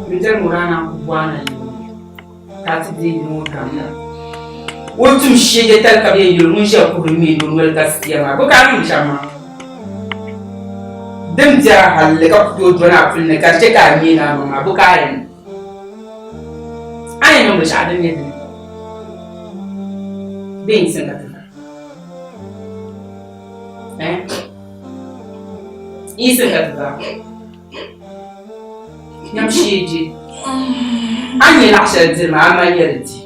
Bindira ŋɔ daa naan ku bɔhi a na yili ŋɔ ka a ti deei yili ŋɔ gamda. O tum sheege tali ka bɛ yɛn yɛli o ŋun ʒiya kuhiri ŋmee ni o noli ka siya maa, bɔ ka a niŋ shɛm maa? Din biɛra halli ka ku tooi dɔni a puli ni ka di chɛ ka a ŋmee ni a maŋ maa, bɔ ka a yɛn niŋ? A ni yɛn niŋ binshɛɣu din nyɛ dini bee n-yiɣisi ka ti zaa? Eh? Yiɣisi ka ti zaa. Nyam sheeje. A ni nyɛ laɣ shɛli diri maa, a mali nyɛ di di.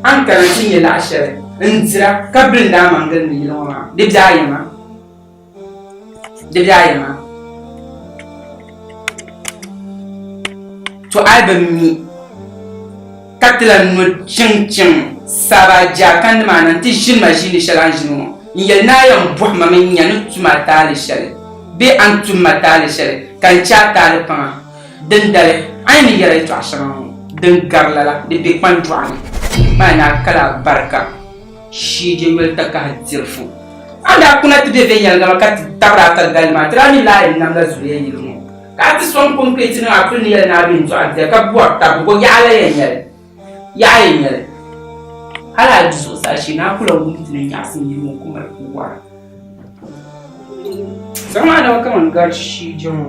A ni kana ti nyɛ laɣ shɛli n-dira ka bilindi a maŋ gilindi yili ŋɔ maa, di be a yɛma. Di be a yɛma. To a yi bi mi ka ti lan no chiŋchiŋ saba jaakandi maa na nti ʒini ma ʒiini shɛli a ni ʒini ŋɔ n-yɛli ni a yɛn bɔhi ma mi n-nya ni tum a taali shɛli bee a ni tum ma taali shɛli ka n chɛ a taali paŋa. Dindali a ni ni yɛri yɛtɔɣ shɛŋa ŋɔ din gari lala di be kpanjɔɣu ni maa ni a kali a barika. Shiije yoli takahi diri fu. A ni daa kuna ti be viɛnyɛliŋga maa ka ti tabiri a ka galli maa, ti daa mi lahi namla zuliya yili ŋɔ. Ka a ti sɔŋ kɔŋkreti niŋ a puli ni yɛli ni a be n-dɔɣi bia ka bɔri tabbu, bɔ yaɣa la yɛn nyɛli? Yaɣa yɛn nyɛli? Hali a di zuɣusaa shee ni a ku lahi wum ti ni nyaɣisim yili ŋɔ ku mali ku wara. Zaŋm a naba kaman gari shiije ŋɔ.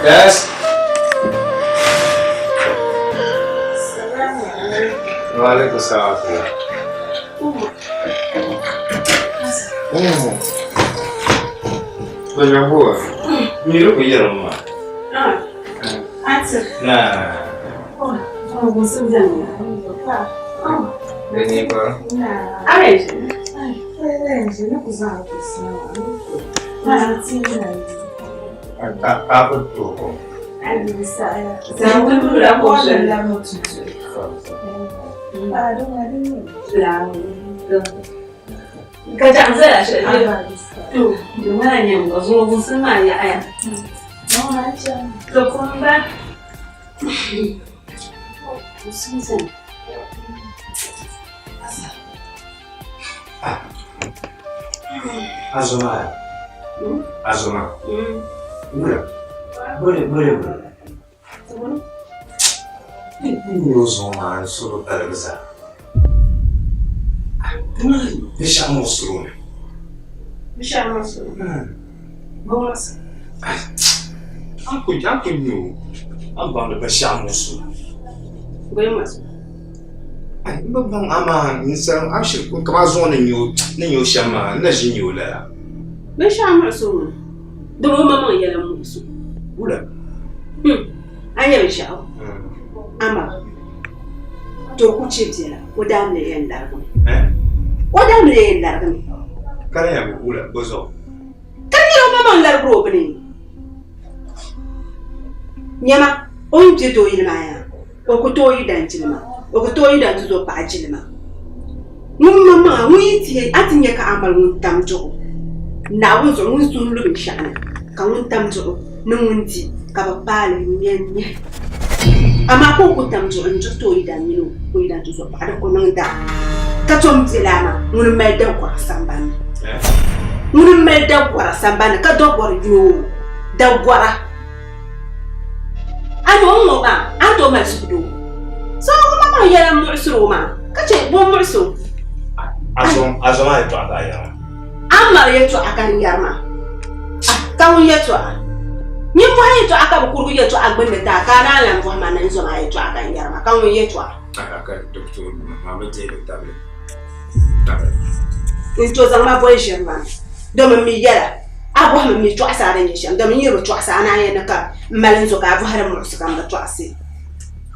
Yes. Wa alaikum salam. Kwenye Miro kuyera mma. Ati. Na. Oh, oh, Benipa. Areje. Apo toko. Ka jaɣa zala shɛli to di ŋmana nyɛm ka zuŋɔ wumsim maa yaɣaya to kumba Azuma. Azuma. Wula. Bole bole bole. N o zuɣu maa n suhu paligi zaa. Binshɛɣu muɣisiri o mi. Binshɛɣu muɣisiri o? Bɛ muɣisi? A ku nya o, a ni baŋdi binshɛɣu muɣisi o. Bɛ yi muɣisi o? N bi baŋ amaa ninsal a shiri kamani a zuɣu ni nya o shɛm maa n na ʒi nya o lala. Binshɛɣu muɣisi o maa? Dama o maŋmaŋ yɛla m-muɣisi o. Wula? A nya binshɛɣu? Amaa to ku chɛ biɛla o daamli yɛn larigimi. O daamli yɛn larigimi. Ka di nyɛla wula? Bɔ zuɣu? Ka di nyɛla o maŋmaŋ larigiri o bini. Nyama, o ni bɛ dooyili maa yaa, o ku tooi yi dan jilima, o ku tooi yi dan tuzo paɣa jilima. Ŋun maŋmaŋa ŋun yi ti a ti nya ka a mali ŋun tam duɣu Naawuni zuɣu ŋun suhu lu binshɛɣu ni, ka ŋun tam duɣu ni ŋun di ka bɛ paai li n-nya n-nyahi. Amaa ka o ku tam duɣu n-duɣi ti o yidan mini o yidan tuzɔpaɣa di ku niŋ daa. Ka tom biɛla maa, ŋuni m-mali dagɔra sambani ni. Ŋuni m-mali dagɔra sambani ni ka dagɔri yino o, dagɔra. A ni o ŋ-ŋɔ maa, a ni tooi mali suhudoo. So o maŋmaŋ yɛla m-muɣisiri o maa, ka chɛ bɔ m-muɣis o? A zo maa yɛtɔɣa ka a yɛri maa. A ni mali yɛtɔɣa ka n yɛri maa. Ka ŋun yɛtɔɣa? Nyin bɔhi yɛtɔɣa ka bɛ kurigi yɛtɔɣa gbunni ti a, ka a naan lan bɔhi ma ni n zom a yɛtɔɣa ka n yɛri ma, ka ŋun yɛtɔɣa? A'a, ka di bi tooi maa bi deei li tabili. Tabili. N to zaŋ ma boli ʒiri ma ni, domi m mi yɛla. A bɔhi mi m mi tɔɣisi a di nyɛ shɛm, domi n yi bi tɔɣisi a naan yɛn ni ka m mali n zo ka a bɔhi di muɣisi ka m bi tɔɣisi.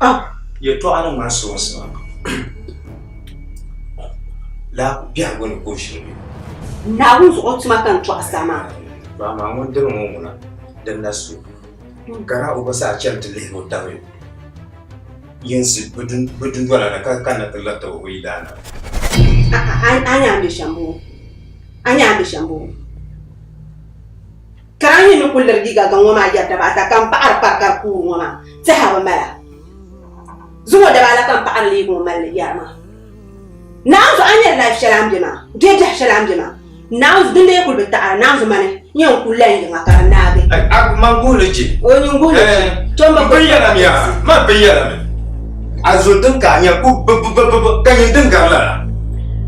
Oh! Yɛtɔɣa ni ŋmani soonsi maa. La biɛhigu ni ka o ʒiri bɛ. Naawuni zuɣu tuma ka n tɔɣisi a maa. To amaa ŋun diri ŋɔ ŋuna din na su ka daa o gba zaa chani ti lihiri o tabi yinsi bɛ dundɔna ni ka kanna ti liriti o yidaana. A nya a ni be shɛm boo? A nya a ni be shɛm boo? Ka a yi ni kul lirigi gaŋ ŋɔ maa yɛri daba ata ka m paɣiri pari ka di kuuri ŋɔ maa, tɛha bi mali a. Zuŋɔ daba ala ka m paɣiri liiga ŋɔ mali li yɛri maa. Naanzu a nyari life shɛli a ni be maa bee biɛhi shɛli a ni be maa naanzu din lee kuli bi taɣiri naanzu mani n-yɛn kuli lan yiŋa ka di naagi. A man guhili je. O nyin guhili je. To m ba M pun yɛla mi yaa, man pun yɛla mi. A zo din ka a nya ku bi bi bi bi ka nyin din gari lala.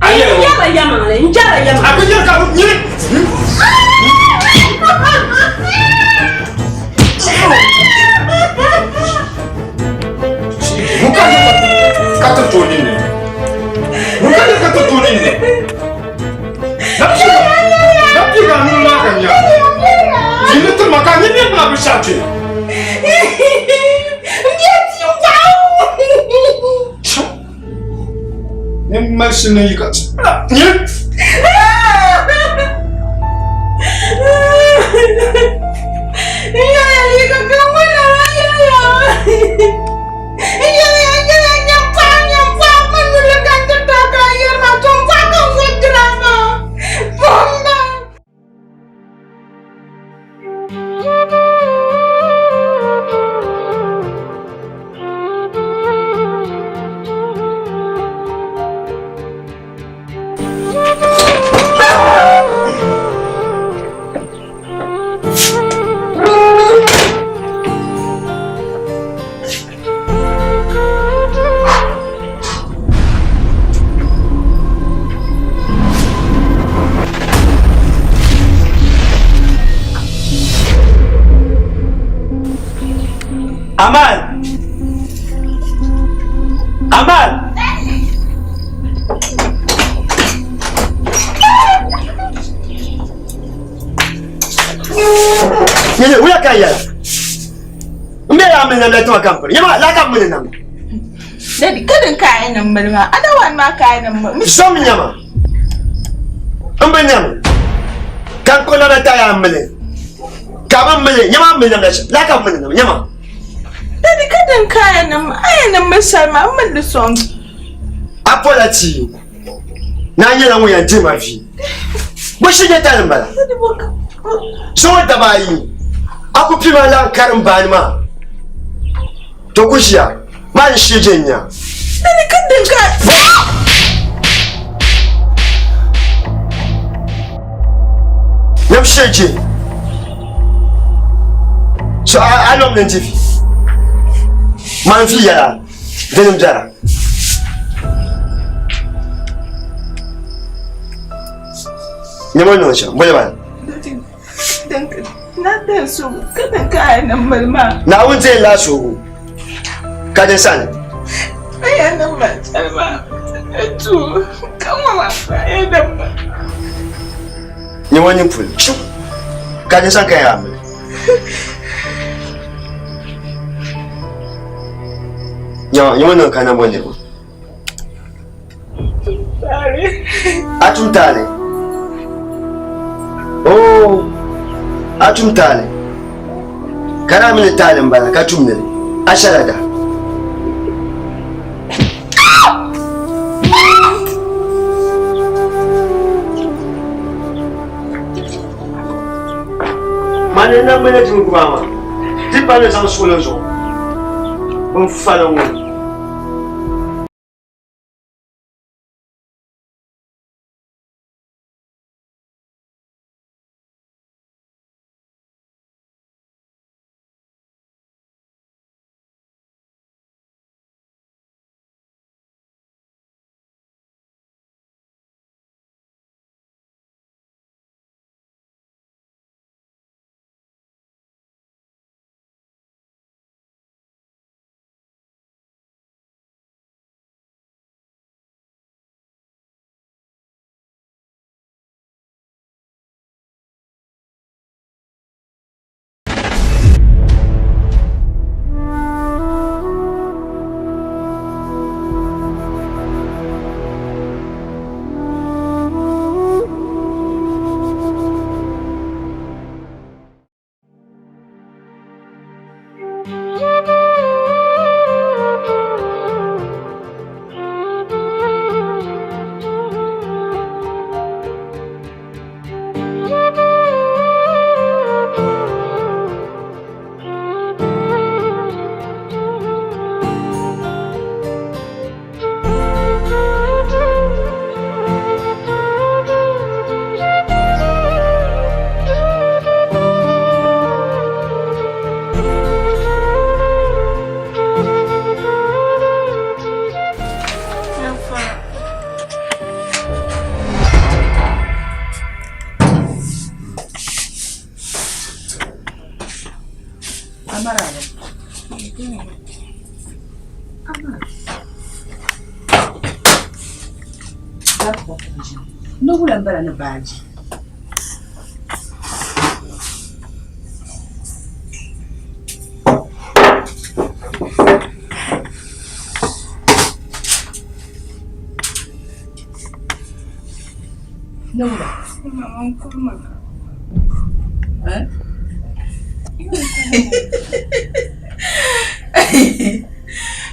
A yɛli o. N jɛrila yɛlimaŋli, n jɛrila yɛlimaŋli. A bi yɛli ka nyini. Ka ti tooi ninni. Ka ti tooi ninni. Na piga nuu maa ka nya. Ti ni ti ma ka nyini maa bi shɛɣu kpe. Ni mali shili ni yi ka nyini. Amal! Amal! Nyini, wuya ka yɛla? N bɛ yaa mini namda tima ka n piri. Nyama, laa ka mini namda. Daddy, ka din ka a yi niŋ mili maa? Other one maa ka a yi niŋ mili. Zom nyama. N bi nyami. Ka n kpuɣi namda ta yaa mili. Ka bi mili. Nyama mili namda shɛm. Laa ka mini namda. Nyama. Daddy, ka din ka a yi niŋ a yi niŋ mili shɛli maa, m mili li sɔŋ. A pola tia. Naa nyɛla ŋun yɛn dihi ma vi. Bɔ shee nyɛ tali m-bala? Zuŋɔ daba ayi, a ku pima la karimbaani maa, to ku ʒiya maa ni shee je n-nya. Nyam shee je. So a lom ni n-di vi. Man vi yɛla, dini m-bɛra. Nyama niŋ shɛm boli ba Naawuni deei laa suhigu ka din sani. Nyama nyin puli ka din sani ka yaa mili. Nyama niŋ ka nambɔ niriba. A tum taali. Oo, a tum taali. Ka daa mini taali m-bala ka tum nili. A shɛla da. Mani n-na mini dini guba maa, di pa ni zaŋ suɣili zuɣu bin faliŋ ŋɔ. Amaraba. Ni wula m-bala ni baaji? Ni wula? Eh?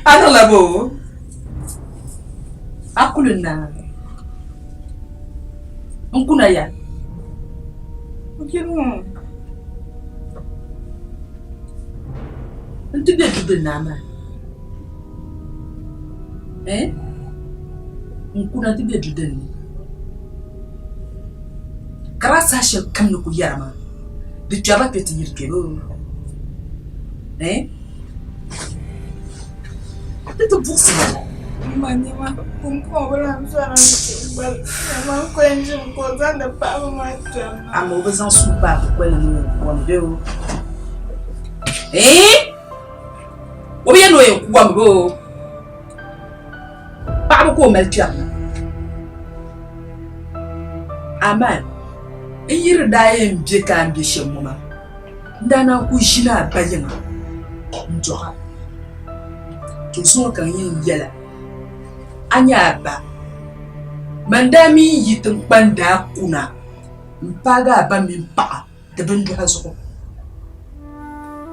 A niŋla bo? A kuli na n kuna ya? N ti be duduli naa maa. Eh? N kuna ti be duduli ni. Ka daa saha shɛli kam ni kuli yɛra maa, di kpɛrila kpe ti yiri kpe bee? Eh? Di ti buɣisi ba. Ma nima pumpɔŋɔ bi lahi zɔri n gbali nima n ko n ʒimi ka o zaŋdi paɣaba maa kpɛri na. Amaa o bi zaŋ suu paai kukoli ni ni o yɛn kuwami bee o? Eh? O bi yɛli ni o yɛn kuwami bee o? Paɣaba ka o mali kpɛri na. Amaa n yi di daa yɛn be ka a ni be shɛm ŋɔ maa, n daa naan ku ʒini a ba yiŋa n-dɔɣ a. To zuŋɔ ka n yɛn yɛl a, a nya a ba, man daa mi yi tiŋkpan daa kuna m-paagi a ba mini paɣa di binduha zuɣu.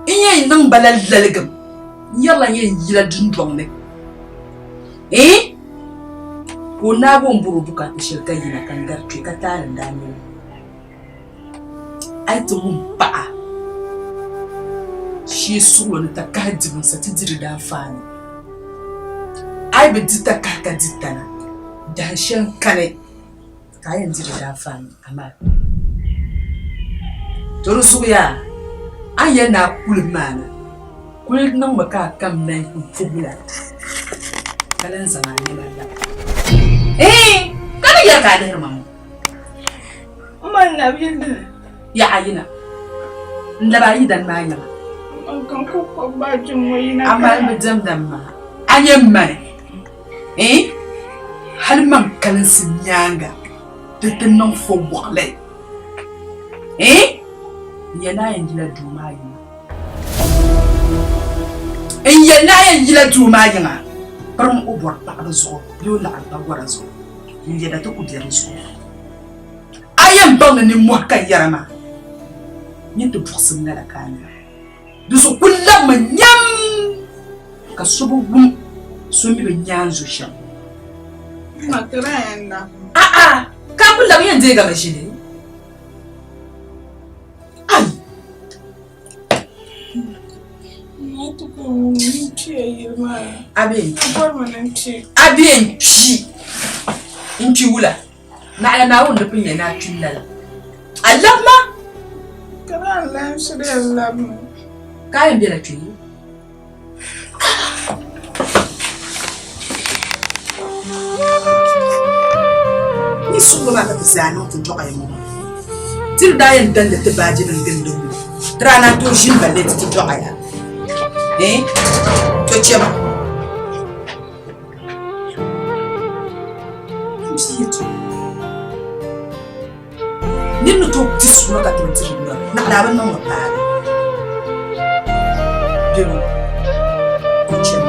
N yɛn niŋ ba la laligim, n yɛrila n yɛn yila dundɔŋ ni. Eeh! Ka o naagi o ni bɔri o bukaata shɛli ka yina ka n gari kpe ka taali n-daa nyɛ li. A yi ti wum paɣa shee suɣulo ni takahi dibu n-sa ti di di daanfaani. A yi bi di takahi ka di tana, dahin shɛli n-kani. Ka a yɛn di di daanfaani amaa to di zuɣu yaa a ni yɛli ni a kuli maana kuli niŋmi ka a kam na n-puhi la ka lan zaŋ a nɛma labi. Eeh! Ka ni yɛli ka a lihiri ma ŋɔ? M ma n-labi yi dini. Yaɣa yina. N-labi a yidana maa yiŋa. M ka n ku kpuɣi baaji ŋɔ yina ka. Amaa m bi diɛmda m ma. A nyɛ m mani. Eh? Hali man kalinsi nyaaŋa di ti niŋ fo wɔɣili. Eh? N yɛli ni a yɛn yila duu maa yiŋa. N yɛli ni a yɛn yila duu maa yiŋa. Pirim o bɔri paɣaba zuɣu bee o laɣiri pagɔra zuɣu. N yɛda ti ku be di zuɣu. A yɛn baŋ ni nimmɔhi ka n yɛra maa. Nyin ti buɣisim lala ka a nya. Di zuɣu kul labimi nyam ka so bi wum so mi bi nya n zo shɛm. A'a, ka a kul labi yɛn deegi mi ʒili? Ai! A bee n-kpi, n-kpi wula? Naɣila Naawuni di pun yɛli ni a kpim lala. A labi ma? Ka daa lan shiri yɛn labi mi. Ka a yɛn bela kpe? Ni suɣulo maa ka ti zaa niŋ ti dɔɣi ŋɔ maa. Ti di daa yɛn dandi ti baaji nim gindi ŋɔ. Ti daa naan tooi ʒini ba leti ti dɔɣi ya. Eh? To chema. Nir ni tooi di suɣulo ka ti bi diri noli, naɣila a bi niŋ li paagi. Bɛ o chani.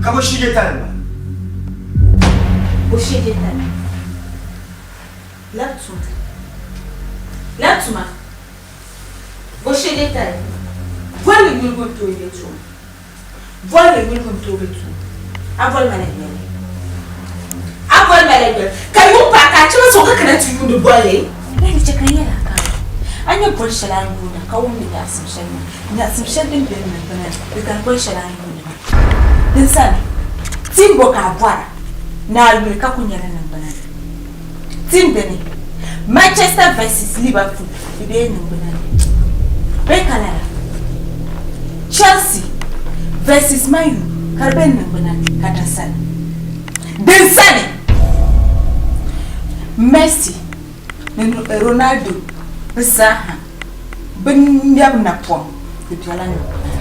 Ka bɔ shee je tali m-bala? Bɔ shee je tali? Labi tuma. Labi tuma. Bɔ shee je tali? Bolli yulibu n-tooi be tuma. Bolli yulibu n-tooi be tuma. A boli ma la yoli. A boli ma la yoli. Ka yuŋ paai ka a chɛ ma sɔŋ ka kana ti yuundi bolli. Lala chɛ ka n yɛl a ka a nya bol shɛli a ni yuunda ka wumdi nyaɣisim shɛli maa. Nyaɣisim shɛli din be n niŋgbuna ni di gari bol shɛli a ni yuundi maa. Din sani, tim bɔ ka a bɔra ni a yuli ka ku nya di niŋgbuna ni? Tim dini, Manchester vs Liverpool di bee niŋgbuna ni bee ka lala? Chelsea vs Man U ka di be niŋgbuna ni ka din sani? Din sani, Messi ni Ronaldo bɛ zaaha bɛ ŋmɛbu napɔŋ di bela niŋgbuna ni.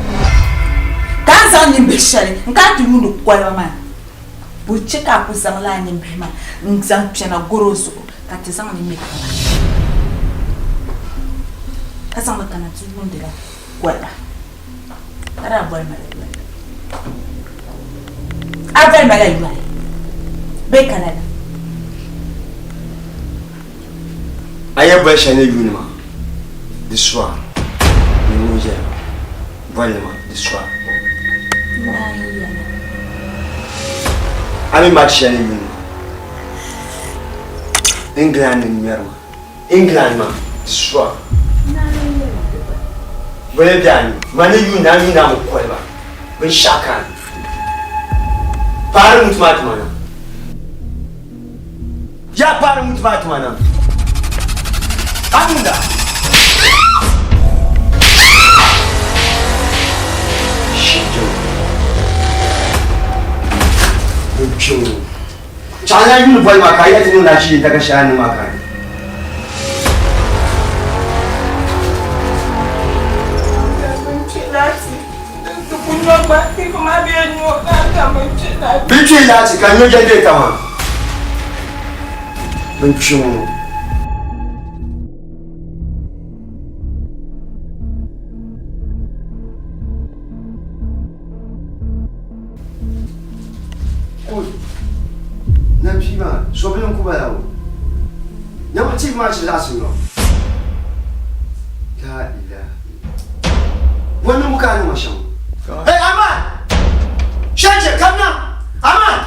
Ka a ni zaŋ nimbihi shɛli n-kana ti yuuni koliba maa, bɔ chɛ ka a ku zaŋla a nimbihi maa n-zaŋ kpɛna gɔro zuɣu ka ti zaŋ li ŋme taba, ka zaŋ li kana ti yuundila koliba, ka daa boli ma la yoli. A boli ma la yoli bee ka lala? A yɛn boli shɛli ni yuuni maa, di sua ni ŋun yɛli bolli maa, di sua. A mi match shɛli ni yuuni maa, England ni ŋmɛri maa, England maa, di sua. Boli bɛ a ni, ma ni yuuni a yuuni a mi koliba, binshɛɣu ka a ni. Paari mutu maa tuma na. Ya paari mutu maa tuma na. Amunda. Shito. Bin kpiŋ. Chaŋ yuli boli maa ka a yɛli ti niŋ la achi yinta ka shɛli a ni maa ka ni. Bin kpi laati ka nyo jɛndeeta maa. Bin kpi ŋɔ. Nam pii maa sobili n ku bala o. Nyama TV maa chi zaɣisi nyɔ. La ilaha Bɔ niŋbu ka a niŋ ma shɛm? Hey Aman! Shɛnche, kamina! Aman!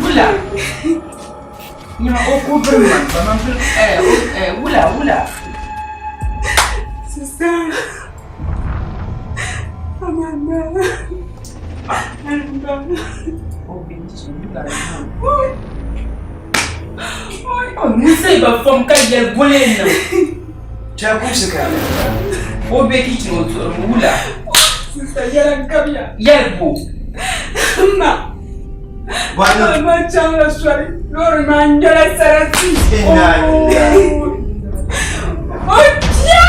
Wula nyama o ku biri man ba man biri eh eh wula wula. Sister Amanda Amanda. Musa ba fom ka yɛli boli n niŋ. Chɛ kumsi ka. O be kichin o tuɣiri wula. Sister yɛla n kabiya. Yɛli bo. Ma. Bɔni. Ma chaŋla soli loori maa nyɛla sarati. Inna lillahi. O kpiya.